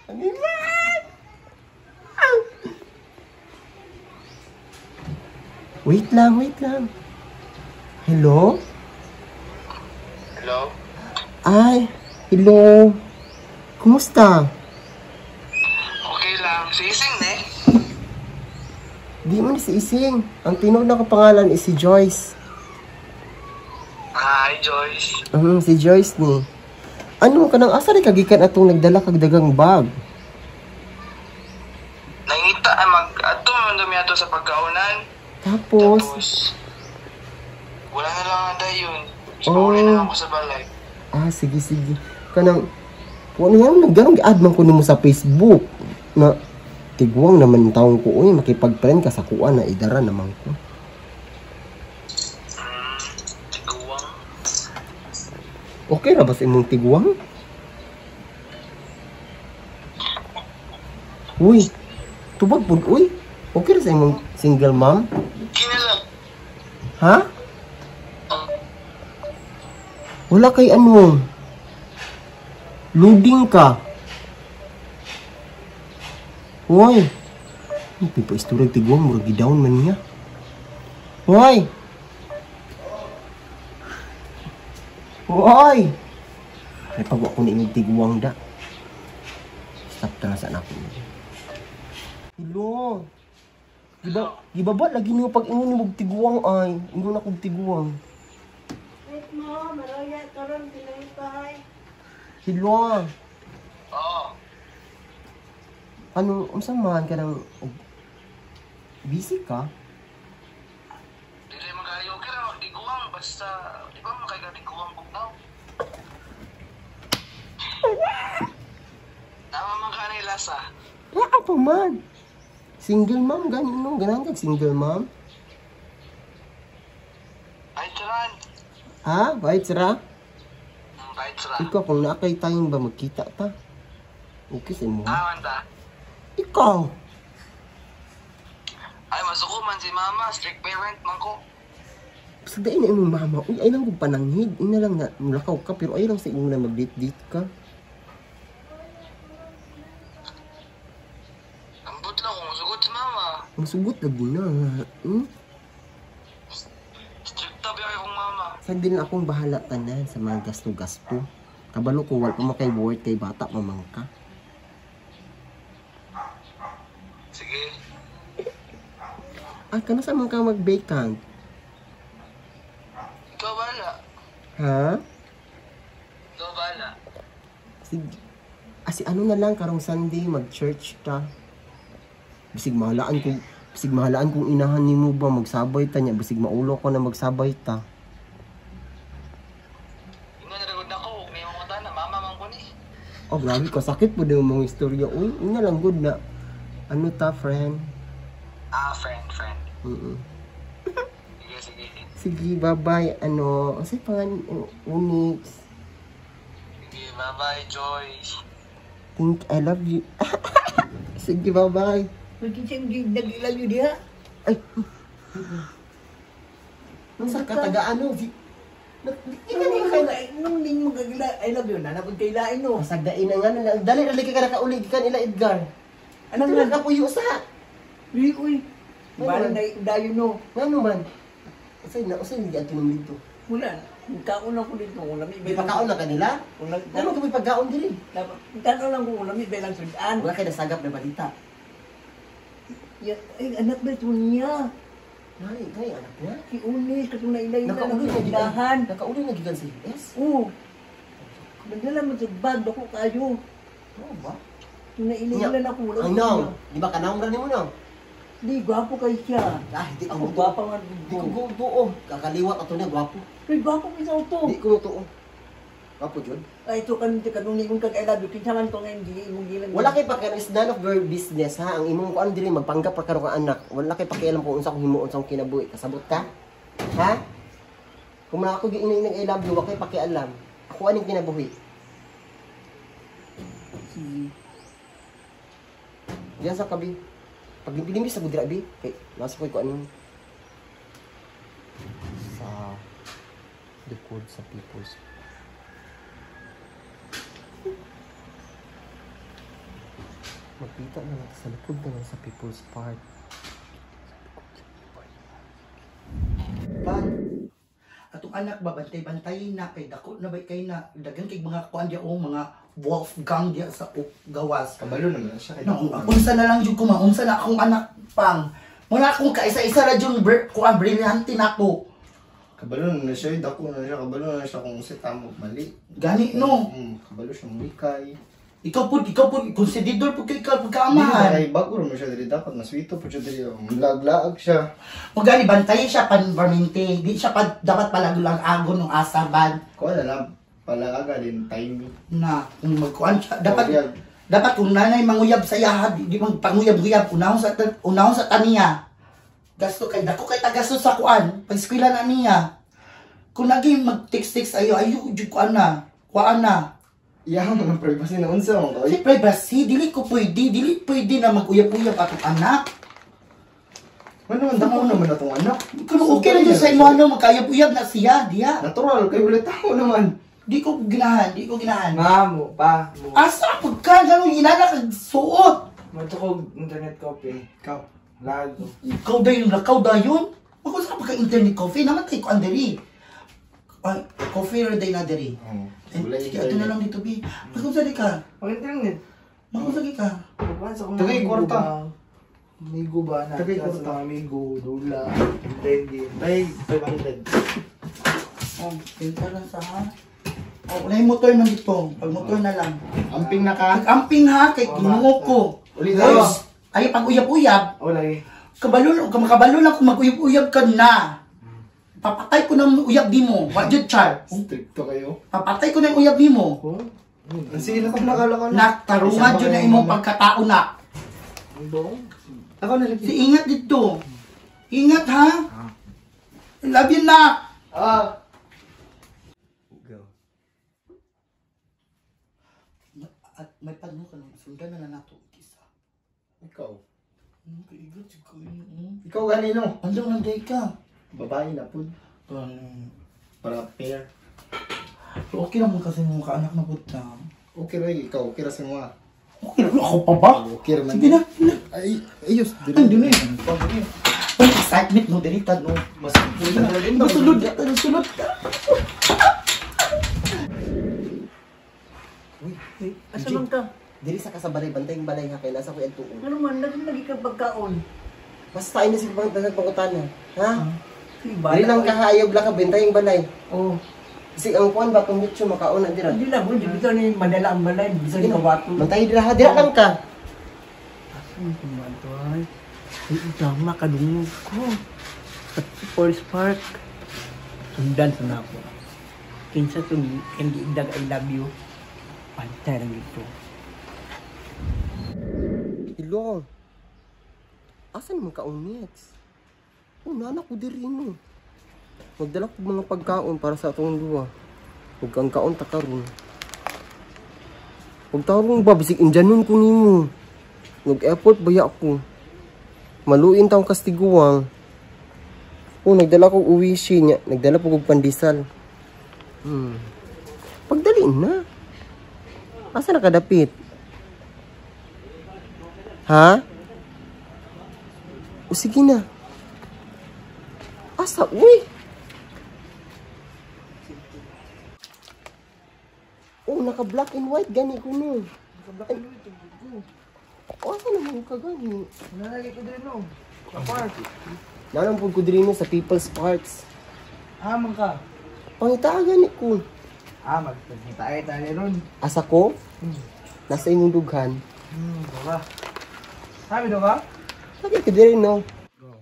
Animal! Wait lang, wait lang. Hello? Hello? Ay, hello. Kumusta? Okay lang. Si Ising, ne? Di mo ni si Ising. Ang tinuod na pangalan is si Joyce. Hi, Joyce. Si Joyce ni. Ano ka nang asa rin kagikan atong nagdala kag dagang bag? Nangita ang mag ato man dumi ato sa pagkaunan. Tapos, Tapos wala na lang ang dayon. So, Oh. na lang ako sa balay. Ah, sige sige. Kanang kung ano yan, nagganong gi-add man ko nimo sa Facebook na tiguang naman taong ko, uy, makipag-friend ka sa kuan na idara naman ko. Tiguang. Okay ra ba sa imong tiguang? Uy, tubag pud uy. Okay ra sa imong single mom? Kinala. Ha? Wala kay ano. Loading ka. Hoy. Ay, pa isturag tiguang murag gi-down man niya. Hoy. Hoy. Ay pag ako na imong tiguang da. Stop ta sa anak ko. Hello. Giba, gibaba lagi niyo pag ingon nimo og tiguang ay. Ingon ako og tiguang. Wait mo, maroya karon pinaypay. Hello. Oo. Ano, unsa man ka nang busy ka? Dili man kayo okay ra magdiguang basta di ba man kay gadiguang bugnaw. Tama man ka na lasa. Wala pa man. Single mom gani no, ganahan kag single mom. Ay taran. Ha? Right ra? Right ra. Ikaw kung naa kay time ba magkita ta? Okay sa imo. Ah, man ta. Ikaw. Ay masuko man si mama, strict parent man ko. Basta dai na imong mama. Uy, ay lang kung pananghid. Ina lang na mulakaw ka pero ay lang sa imong na mag-date-date ka. Ambot lang kung musugot si mama. Masugot lagi na. Strict tabi akong mama. Sa din akong bahala tanan sa mga gasto-gasto. Kabalo ko wal pa makay work kay bata mamangka. Sige. Ah, kana sa man ka mag-vacant? Ikaw bala. Ha? Ikaw bala. Sige. Ah, si ano na lang karong Sunday mag-church ta. Bisig mahalaan kung inahan nimo ba magsabay ta niya, bisig maulo ko na magsabay ta. Ingon na gud nako, ug nimo ko na mama man ko ni. Oh, grabe ko sakit po din mga istorya. Uy, ina lang good na. Ano ta, friend? Ah, friend, friend. Sige, sige. Sige, bye-bye. Ano, unsay pangan Onyx? Sige, bye-bye, Joyce. Think I love you. Sige, bye-bye. Uy, kinsa yung nag-I love you diha? Ay. Nung sa kataga ano, di Nung ning mo I love you na napud kay lain no. Pasagdain na nga na. Dali ra lagi ka nakauli gikan ila Edgar. Ano Ano man? nga kapuyo sa? Uy, uy. Ano Bala man? na dayon no. Ngano man? Usay na usay hindi ato nung dito. Wala. Kaon lang ko dito kung lami. May pagkaon na kanila? Kung lami. Ano ka may pagkaon diri? Kaon lang ko kung lami ba lang sudan. Wala kay nasagap na balita. Ya, ay anak ba ito niya? Nay, kay anak niya. Si Unis katong nailay na Nakauli na gikan. dahan. Nakauli na gikan sa US. Oo. Nagdala mo sa bag dako kayo. Oo ba? Itong nailay na ako wala. Ay no. Di ba kanang ra nimo no? Di gwapo kay siya. Ah, di Ako ko gwapa nga Di ko go tuo. Kakaliwat ato niya gwapo. Uy, gwapo kay sa auto. Di ko tuo. Gwapo jud. Ay, ito kan kanung ingon kag I love you. Kinsa man to nga hindi imong gilang. Wala kay pakialam, is none of your business ha. Ang imong kuan diri magpanggap ra karon ka anak. Wala kay pakialam kung unsa akong himuon sa akong kinabuhi. Kasabot ka? Ha? Kung mga ako giingnan I love you, wa kay pakialam. Ako aning kinabuhi. Sige. Diyan sa kabi. Pag limpi sa gudra bi, kay nasa ko'y kuan sa likod sa people's. Dapita na lang sa likod na lang sa People's Park. Pan. Atong anak ba bantay-bantay na kay dako na ba kay na daghan kay mga kuan diya o mga wolf gang diya sa gawas. Kabalo naman siya kay No, unsa na lang jud ko ma, unsa na akong anak pang. Wala akong kaisa-isa ra jud kuan brilyante nako. Kabalo naman siya, dako na siya, kabalo na siya kung unsay tama mali. Gani no. Kabalo siya mulikay. Ikaw pud, konsididor pud kay ka Dili pagkaamahan. kay bago ra man siya diri dapat maswito pud siya diri. Lag-laag siya. O gani bantayan siya pan permente. Di siya pa, dapat palagulang agon ng asaban Kuha na lang palaaga din timing. na kung magkuan siya dapat Uyab. dapat kung nanay manguyab sa iyaha di magpanguyab-uyab unahon sa taniya. Gasto kay dako kay tagasto sa kuan pag eskwela na niya. Kung lagi mag-text-text ayo ayo jud kuan na. Kuan na. Iya man ang privacy na unsa man ka. Kasi privacy, dili ko pwede, dili pwede na mag-uyab-uyab atong anak. Ano man dako naman atong anak. Kung okay na dyan sa imo ano, magkayab-uyab na siya, diya. Natural kay wala tao naman. Di ko ginahan, di ko ginahan. Ma, mo, pa, mo. Asa pagka ganun inana kag suot. Mato ko internet coffee. Ikaw. Lago. Ikaw dayon, lakaw dayon. Magkung sa pagka internet coffee naman kay ko andiri. Ay, coffee ra day na diri. Oh, Eh, wala sige, ato na lang dito bi. Magkung sa ka. Mag-internet. Magkung sa ka. Pagkuhan sa kong Tagay mga kwarta. ba? Migo ba na? Tagay Sa kwarta. mga Migo, Dula, Trendy. Tay, 500. Oh, pinta lang sa ha. Oh, wala yung motor man dito. Pag motor na lang. Amping na ka. Pag-amping ha, kay Ginoo ko. Ulit Oy, na. ay pag uyab-uyab, O, lagi. kabalo makabalo lang kung mag-uyab-uyab ka na. Papatay ko ng uyab di mo. Wa jud char. Stricto kayo. Papatay ko ng uyab di mo. Ko? Ang sige na ka nakala ka na. Nak, tarungan jud na imong pagkatao na. Ang buong? Ako na Si ingat dito. Ingat ha. I love you nak. Ah! Go. At may pagno ka nung sundan na lang nato isa. Ikaw. Ano kaigot si kuya. Ikaw ganino. Andong nanday ka. Babae na pud. Ano? Para pair. Pero okay naman kasi mga kaanak na puta. Okay ra ikaw, okay ra sa mga. Okay lang ako pa ba? Okay ra man. Sige na, sige na. Ay, ayos. Ay, dili. Ay, excitement no, dili ta no. Mas Masulod ka, masulod ka. Uy, Asa man ka? Diri sa kasabalay, bantay yung balay ha, kay nasa ko yung tuon. Ano man, lagi lagi ka pagkaon. Basta ay na si bang dagat pangutana. Ha? Sige, Diri lang ka. kahayob lang ka, bantay yung balay. Oo. Kasi ang kuan ba, kung mityo, makaon na dira. Hindi lang, hindi bitaw ni madala ang balay, bitaw ni kawato. Bantay dira ha, dira lang ka. Asa ko man to ay? Ay, tama, kadungog ko. Sa People's Park. Sundan sa nako. Kinsa itong hindi igdag I love you. Pantay lang dito. Hello. Asa naman ka onyx? Oh, nana ko diri no. Magdala ko mga pagkaon para sa atong duwa. Huwag kang kaon ta karon. Huwag tarong ba bisig indyanon ko nimo. Nag-effort baya ako. Maluin taong kastiguang. Oh, nagdala ko uwishi niya. Nagdala po kog pandesal. Pagdali na. Asa nakadapit? Ha? O sige na. Asa, uy! Oh, naka black and white gani ko no. Naka-black and white. Go. O, asa naman ka gani? Nalagay ko din, no? Sa park. Nanampod ko diri no sa People's Parks. Ah, man ka. Pangita gani ko. Ah, magpagkita tayo ron. Asa ko? Nasa imong dughan. Diba? Sabi daw ka? Lagi ka diri no. Go.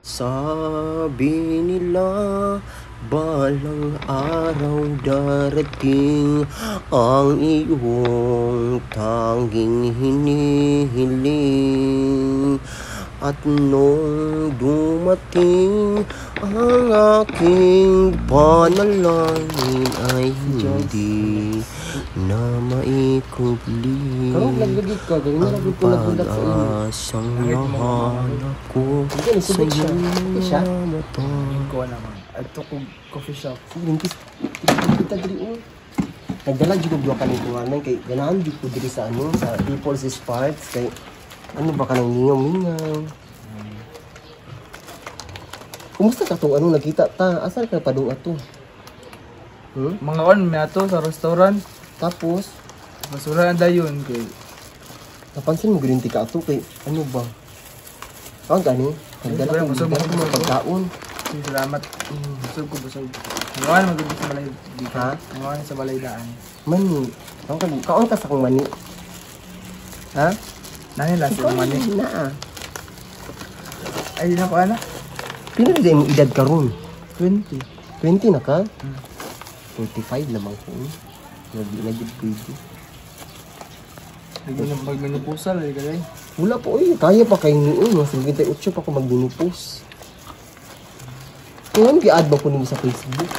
Sabi nila, balang araw darating ang iyong tanging hinihiling. At nung dumating ang aking panalangin ay hindi na maikubli. Ang pag-asang nahanap ko sa iyong mga mata. Ko naman. Adto ko coffee shop. Sige, kita diri oh. Nagdala jud og duha ka ning kay ganahan jud ko diri sa ano sa People's Sparks kay ano ba kanang mingaw-mingaw. Kumusta ka tong ano nakita ta? Asa ka padung ato? Mga on may ato sa restaurant. Tapos basura ang dayon kay napansin mo green tea ka ato kay ano ba? Kaon gani? Nagdala ko Busog, busog busog. mo pagkaon. Sige, salamat. Busog ko, busog. Ngawan magud sa balay dito. Ha? Ngawan sa balay daan. Mani. Kaon ka sa akong mani. Ha? Nani lasa Ikaw mani. Na. Ay, di na ko ana. Pila na imong edad karon? 20. 20 na ka? 45 lamang ko. Di na gid pwede. Magminupusal ay kay. Wala po eh. Kaya pa kay ni eh. 58 pa ako magminupos. Kung ano gi-add ba ko nimo sa Facebook?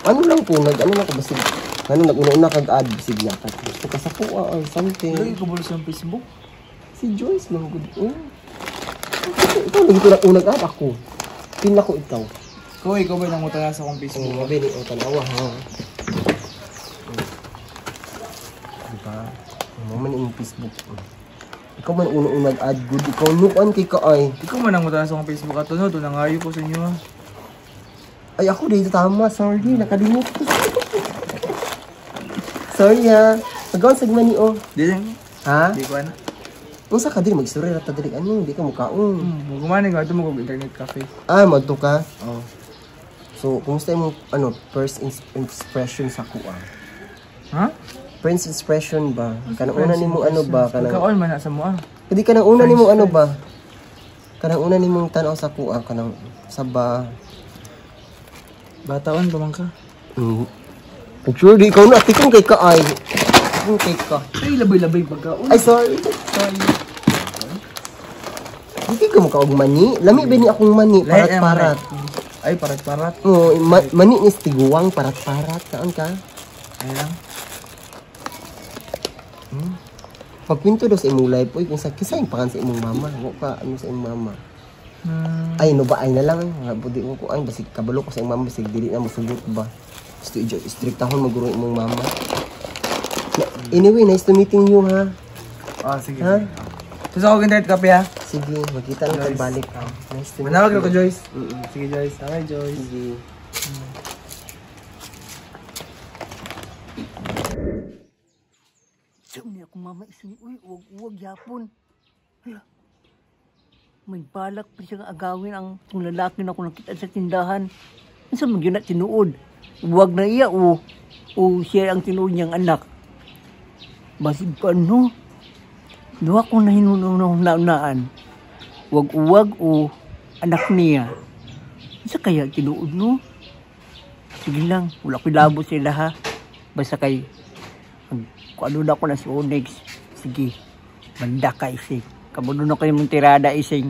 Ano lang po, nag-ano lang ko basig. Ano nag-una-una kag-add basig na ka. Gusto ka sa kuha or something. Lagi ko bulos sa Facebook. Si Joyce lang good. Oh. Ikaw lagi ko na unang add ako. Pin ako ikaw. Ko ikaw ba nangutana sa akong Facebook? Oh, mabi ni o tanawa ha. Diba? Mo man imong Facebook. Ikaw man una-unang add good. Ikaw nukan kay ka ay. Ikaw man nangutana sa akong Facebook ato no, nangayo ko sa inyo. Ha. Ay ako dito tama. Sorry, nakalimot ko. Sorry ha. Magawan sa mani oh. Di lang. Ha? Di ko ana. Unsa ka diri magstorya ra ta diri ano, di ka mukaon. Gumani ko ato mo kog internet cafe. Ah, madto ka. Oh. So, kumusta imong ano first expression sa kuha? Ha? First expression ba? Kanang una nimo ano ba kanang Kaon man na sa mo ah. Hindi kanang una nimo ano ba? Kanang una nimong tan-aw sa kuha kanang sa ba? Bataon ba man ka? Picture di ikaw na tikong kay ka ay. Tikong kay ka. Ay labay-labay pagkaon. Ay sorry. Sorry. Hindi ka makaog mani. Lami ba ni akong mani? Parat-parat. Ay parat-parat. Oo, mani ni tiguang parat-parat. Saan ka? Ayan. Pagkwento daw sa imong life, uy, kung sa kisa yung pangan sa imong mama, wa ka ano sa imong mama. Ay, no ba ay na lang. Budi ko ko ay basig kabalo ko sa imong mama basig dili na mosugot ba. Gusto i striktahon maguro imong mama. Anyway, nice to meeting you ha. Ah, sige. Ha? So, sa akong internet cafe ha. Sige, magkita lang tayo balik. Nice to meet Manawag you. ko Joyce. Sige Joyce. Okay Joyce. Sige. Sabi niya akong mama isang, uy, uwag-uwag yapon. Hala, may balak pa siyang agawin ang itong lalaki na ako nakita sa tindahan. Unsa man yun na tinuod? Uwag na iya o siya ang tinuod niyang anak. Basig pa ano? Duha ko na hinununaan. Uwag-uwag o anak niya. Unsa kaya tinuod no? Sige lang, wala ko'y labo sila ha. Basta kay kung ano na ako na si Onyx, sige, banda ka ising. Kamuno na kayo mong tirada ising.